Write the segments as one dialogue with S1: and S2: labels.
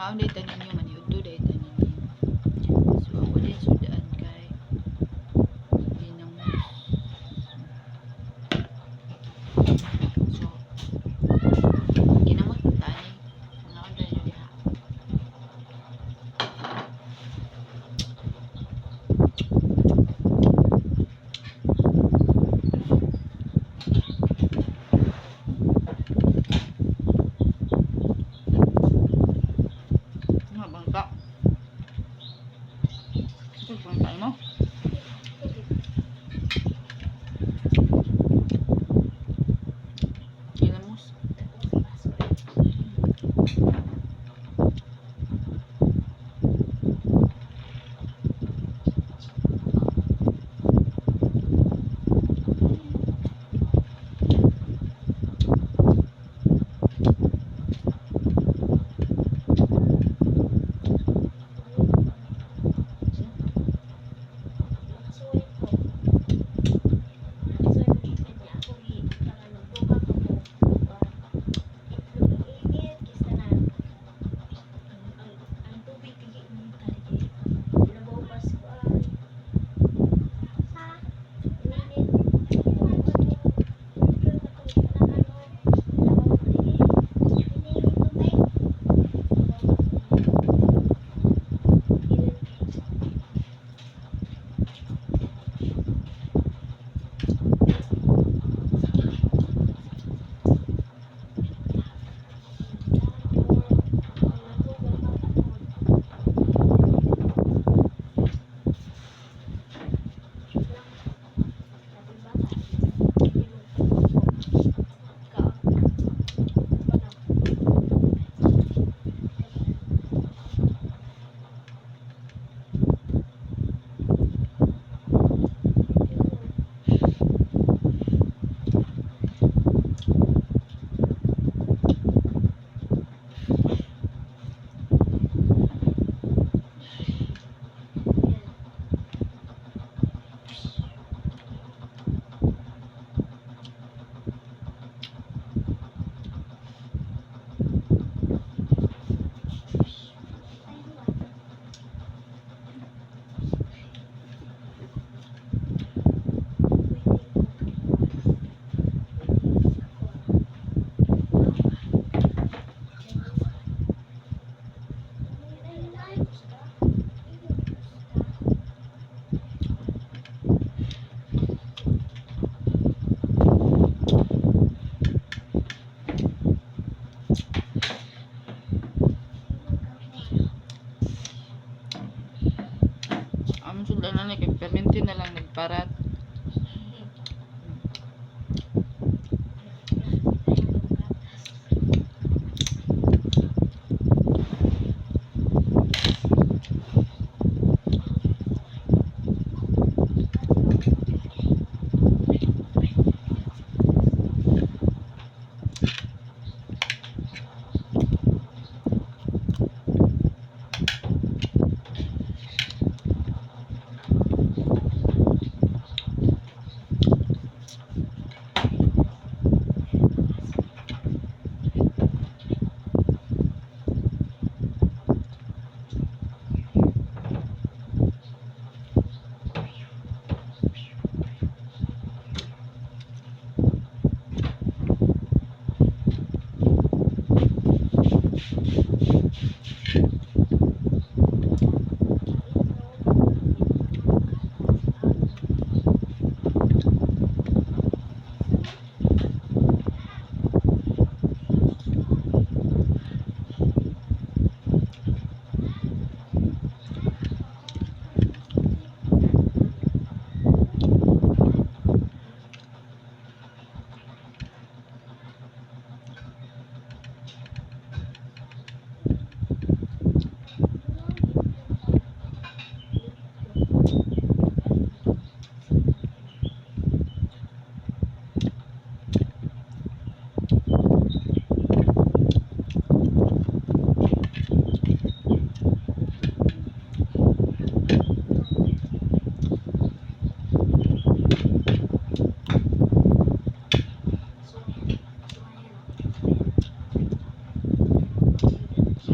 S1: Mangaon day ta ninyo, maniudto day ta ninyo. So ako din sudaan kay ginamos. So ginamos man ta ani. Mangaon ra ninyo diha. Nga bangka. Ito bangka mo. Ginamos.
S2: Nakasuway ko. Nakasuway ko gikan niya. Ako gi kanang nagbuka ko ko. Itlog init kista na. Ang tubig kay init lagi. Labaw pas ko ay. Sa init. Itlog na tubig kanang ano. Labaw lagi. Init tubig. Labaw pas. Init.
S1: Among sudan na kay permente na lang nagparat.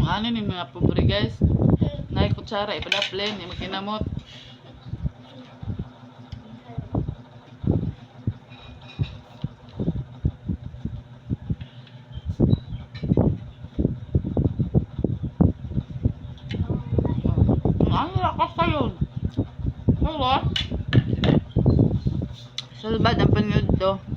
S1: Ano ni mga pobre, guys. Nay kutsara ipadaplin, ni makinamot. Ano lakas kayo? Hello? Salbad ang panyod to.